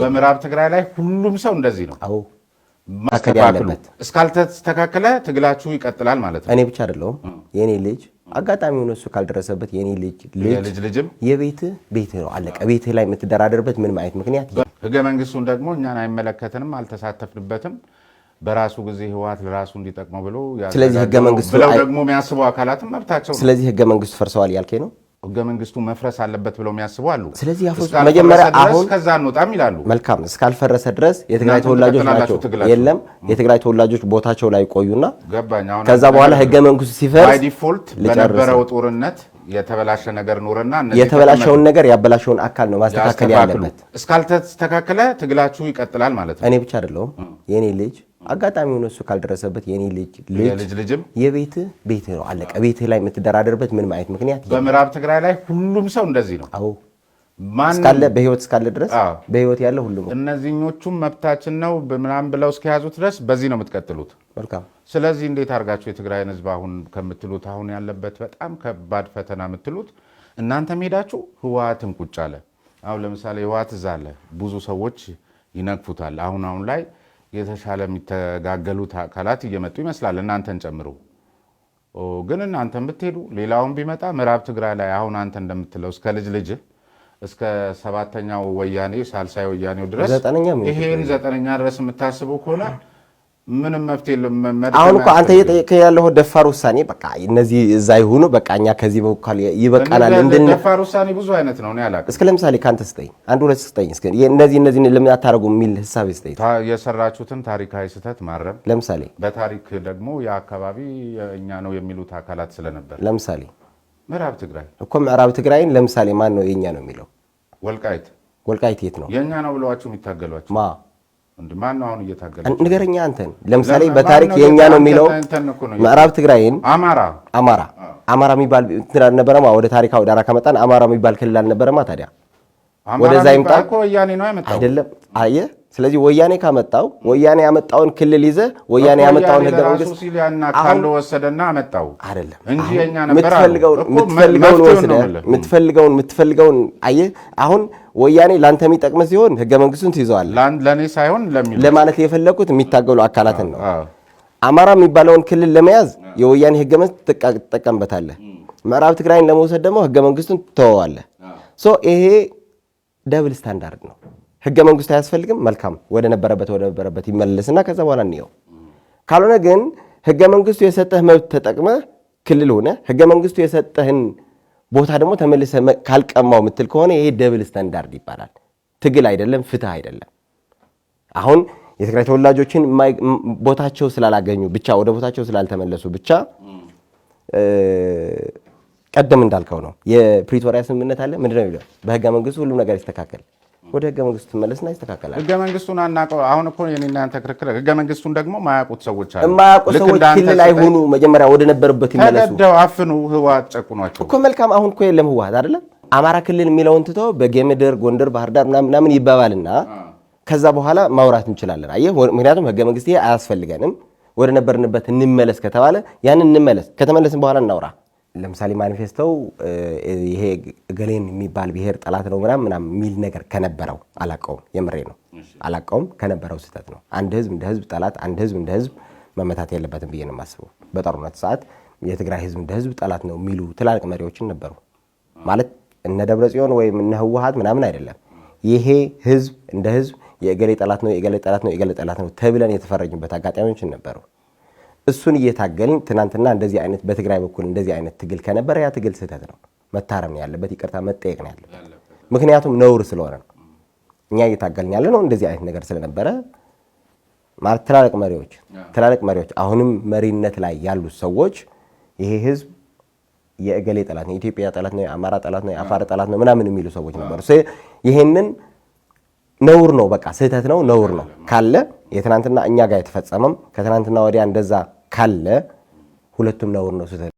በምዕራብ ትግራይ ላይ ሁሉም ሰው እንደዚህ ነው። አዎ፣ ማስተካከል ማስተካከሉ ያለበት እስካልተስተካከለ ትግላችሁ ይቀጥላል ማለት ነው። እኔ ብቻ አይደለሁም። የኔ ልጅ አጋጣሚ ሆኖ እሱ ካልደረሰበት የኔ ልጅ ልጅ የልጅ ልጅም የቤትህ ቤትህ ነው፣ አለቀ። ቤትህ ላይ የምትደራደርበት ምንም አይነት ምክንያት ህገ መንግስቱን ደግሞ እኛን አይመለከተንም፣ አልተሳተፍንበትም፣ በራሱ ጊዜ ህወሓት ለራሱ እንዲጠቅመው ብሎ ስለዚህ ህገ መንግስቱ ብለው ደግሞ የሚያስቡ አካላትም መብታቸው ነው። ስለዚህ ህገ መንግስቱ ፈርሰዋል ያልከኝ ነው። ህገ መንግስቱ መፍረስ አለበት ብለው የሚያስቡ አሉ። ስለዚህ ያፍርሱ። እስካልፈረሰ መጀመሪያ ድረስ አሁን ከዛ አንወጣም ይላሉ። መልካም፣ እስካልፈረሰ ድረስ የትግራይ እናንተም ተወላጆች ትቀጥላላችሁ ናቸው። ትግላችሁ። የለም፣ የትግራይ ተወላጆች ቦታቸው ላይ ቆዩና ገባኝ። አሁን ከዛ በኋላ ህገ መንግስቱ ሲፈርስ by default ልጨርስ። በነበረው ጦርነት የተበላሸ ነገር ኖረና እነዚህ የተበላሸውን ነገር ያበላሸውን አካል ነው ማስተካከል ያስተካክሉ። ያለበት። እስካልተስተካከለ ትግላችሁ ይቀጥላል ማለት ነው። እኔ ብቻ አይደለሁም። የኔ ልጅ አጋጣሚ ሆኖ እሱ ካልደረሰበት የኔ ልጅ ልጅ የልጅ ልጅም የቤትህ ቤትህ ነው፣ አለቀ። ቤትህ ላይ የምትደራደርበት ምንም አይነት ምክንያት በምዕራብ ትግራይ ላይ ሁሉም ሰው እንደዚህ ነው። አዎ፣ ማንም እስካለ በህይወት እስካለ ድረስ በህይወት ያለ ሁሉም እነዚህኞቹም መብታችን ነው ምናምን ብለው እስከያዙት ድረስ በዚህ ነው የምትቀጥሉት። መልካም። ስለዚህ እንዴት አድርጋችሁ የትግራይን ህዝብ አሁን ከምትሉት አሁን ያለበት በጣም ከባድ ፈተና የምትሉት እናንተም ሄዳችሁ ህወሓትም ቁጭ አለ። አሁን ለምሳሌ ህወሓት እዛ አለ፣ ብዙ ሰዎች ይነቅፉታል። አሁን አሁን ላይ የተሻለ የሚተጋገሉት አካላት እየመጡ ይመስላል እናንተን ጨምሮ። ግን እናንተን ብትሄዱ ሌላውን ቢመጣ ምዕራብ ትግራይ ላይ አሁን አንተ እንደምትለው እስከ ልጅ ልጅህ እስከ ሰባተኛው ወያኔ ሳልሳይ ወያኔው ድረስ ዘጠነኛም ይሁን ይሄን ዘጠነኛ ድረስ የምታስቡ ከሆነ ምንም መፍትሄ የለም። መድከም አሁን እኮ አንተ አያስፈልግም። እየጠየቅህ ያለው ደፋር ውሳኔ በቃ እነዚህ እዛ ይሁኑ፣ በቃ እኛ ከዚህ በኩል ይበቃናል እንድን ደፋር ውሳኔ ብዙ አይነት ነው። እኔ አላውቅም። እስከ ለምሳሌ ከአንተ ስጠኝ፣ አንድ ሁለት ስጠኝ፣ እስከ እነዚህ እነዚህ ለምን አታደርጉም የሚል ህሳብ ስጠኝ። የሰራችሁትን ታሪካዊ ስህተት ማረም፣ ለምሳሌ በታሪክ ደግሞ የአካባቢ እኛ ነው የሚሉት አካላት ስለነበር ለምሳሌ ምዕራብ ትግራይ እኮ ምዕራብ ትግራይን ለምሳሌ ማን ነው የኛ ነው የሚለው? ወልቃይት ወልቃይት የት ነው? የእኛ ነው ብለዋችሁ የሚታገሏቸው ማ እንደ ማን ነው አሁን እየታገለ? ንገረኛ አንተን። ለምሳሌ ለምን? በታሪክ ማን ነው የኛ ነው የሚለው እንትን እኮ ነው ምዕራብ ትግራይን አማራ አማራ አማራ የሚባል እንትን አልነበረማ። ወደ ታሪካዊ ዳራ ከመጣን አማራ የሚባል ክልል አልነበረማ ታዲያ። አማራ ወደዛ ይምጣ የሚባል እኮ ወያኔ ነው ያመጣው። አይደለም፣ አየህ። ስለዚህ ወያኔ ካመጣው ወያኔ ያመጣውን ክልል ይዘህ ወያኔ እኮ ያመጣውን ወያኔ ህገ ለራሱ መንግስት ሲል ያን አካሎ ወሰደና አመጣው አይደለም እንጂ አሁን የኛ ነበር አሉ። የምትፈልገውን እኮ የምትፈልገውን መፍትሄውን ነው ወስደህ የምልህ። የምትፈልገውን አየህ። አሁን ወያኔ ላንተ የሚጠቅም ሲሆን ህገ መንግስቱን ትይዘዋለህ። ለእኔ ሳይሆን ለሚሉ ለማለት የፈለኩት የሚታገሉ አካላትን ነው። አዎ። አማራ የሚባለውን ክልል ለመያዝ የወያኔ ህገ መንግስት ትጠቀምበታለህ። ምዕራብ ትግራይን ለመውሰድ ደግሞ ህገ መንግስቱን ትተወዋለህ። So ይሄ double standard ነው። ህገ መንግስቱ አያስፈልግም። መልካም፣ ወደ ነበረበት ይመለስና ከዛ በኋላ እንየው። ካልሆነ ግን ህገ መንግስቱ የሰጠህ መብት ተጠቅመህ ክልል ሆነ ህገ መንግስቱ የሰጠህን ቦታ ደግሞ ተመልሰህ ካልቀማው የምትል ከሆነ ይሄ double standard ይባላል። ትግል አይደለም፣ ፍትህ አይደለም። አሁን የትግራይ ተወላጆችን ቦታቸው ስላላገኙ ብቻ፣ ወደ ቦታቸው ስላልተመለሱ ብቻ ቀደም እንዳልከው ነው። የፕሪቶሪያ ስምምነት አለ። ምንድነው የሚለው? በህገ መንግስቱ ሁሉም ነገር ይስተካከል። ወደ ህገ መንግስቱ ትመለስና ይስተካከላል። ህገ መንግስቱን አናውቀው። አሁን እኮ የኔና ያንተ ክርክር ህገ መንግስቱን ደግሞ ማያውቁት ሰዎች አሉ። የማያውቁ ልክ ሰዎች እንዳንተ ክልል አይሆኑ፣ መጀመሪያ ወደ ነበሩበት ይመለሱ። ተገደው አፍኑ ህወሓት ጨቁኗቸው እኮ መልካም። አሁን እኮ የለም ህወሓት አይደለም። አማራ ክልል የሚለውን ትቶ በጌምድር፣ ጎንደር፣ ባህር ዳር ምናምን ምናምን ይባባልና ከዛ በኋላ ማውራት እንችላለን። አየህ፣ ምክንያቱም ህገ መንግስት ይሄ አያስፈልገንም፣ ወደ ነበርንበት እንመለስ ከተባለ ያንን እንመለስ። ከተመለስን በኋላ እናውራ። ለምሳሌ ማኒፌስቶው ይሄ እገሌን የሚባል ብሔር ጠላት ነው ምናምን ምናምን የሚል ነገር ከነበረው አላቀውም፣ የምሬ ነው አላቀውም። ከነበረው ስህተት ነው። አንድ ህዝብ እንደ ህዝብ ጠላት፣ አንድ ህዝብ እንደ ህዝብ መመታት የለበትም ብዬ ነው የማስበው። በጦርነት ሰዓት የትግራይ ህዝብ እንደ ህዝብ ጠላት ነው የሚሉ ትላልቅ መሪዎችን ነበሩ። ማለት እነ ደብረ ጽዮን ወይም እነ ህወሓት ምናምን አይደለም። ይሄ ህዝብ እንደ ህዝብ የእገሌ ጠላት ነው፣ የእገሌ ጠላት ነው፣ የእገሌ ጠላት ነው ተብለን የተፈረጅንበት አጋጣሚዎችን ነበሩ። እሱን እየታገልን ትናንትና እንደዚህ አይነት በትግራይ በኩል እንደዚህ አይነት ትግል ከነበረ ያ ትግል ስህተት ነው፣ መታረም ነው ያለበት፣ ይቅርታ መጠየቅ ነው ያለበት። ምክንያቱም ነውር ስለሆነ ነው። እኛ እየታገልን ያለ ነው እንደዚህ አይነት ነገር ስለነበረ ማለት ትላልቅ መሪዎች አሁንም መሪነት ላይ ያሉት ሰዎች ይሄ ህዝብ የእገሌ ጠላት ነው፣ የኢትዮጵያ ጠላት ነው፣ የአማራ ጠላት ነው፣ የአፋር ጠላት ነው ምናምን የሚሉ ሰዎች ነበሩ። ይሄንን ነውር ነው፣ በቃ ስህተት ነው፣ ነውር ነው ካለ የትናንትና እኛ ጋር የተፈጸመም ከትናንትና ወዲያ እንደዛ ካለ ሁለቱም ነውር ነው፣ ስህተት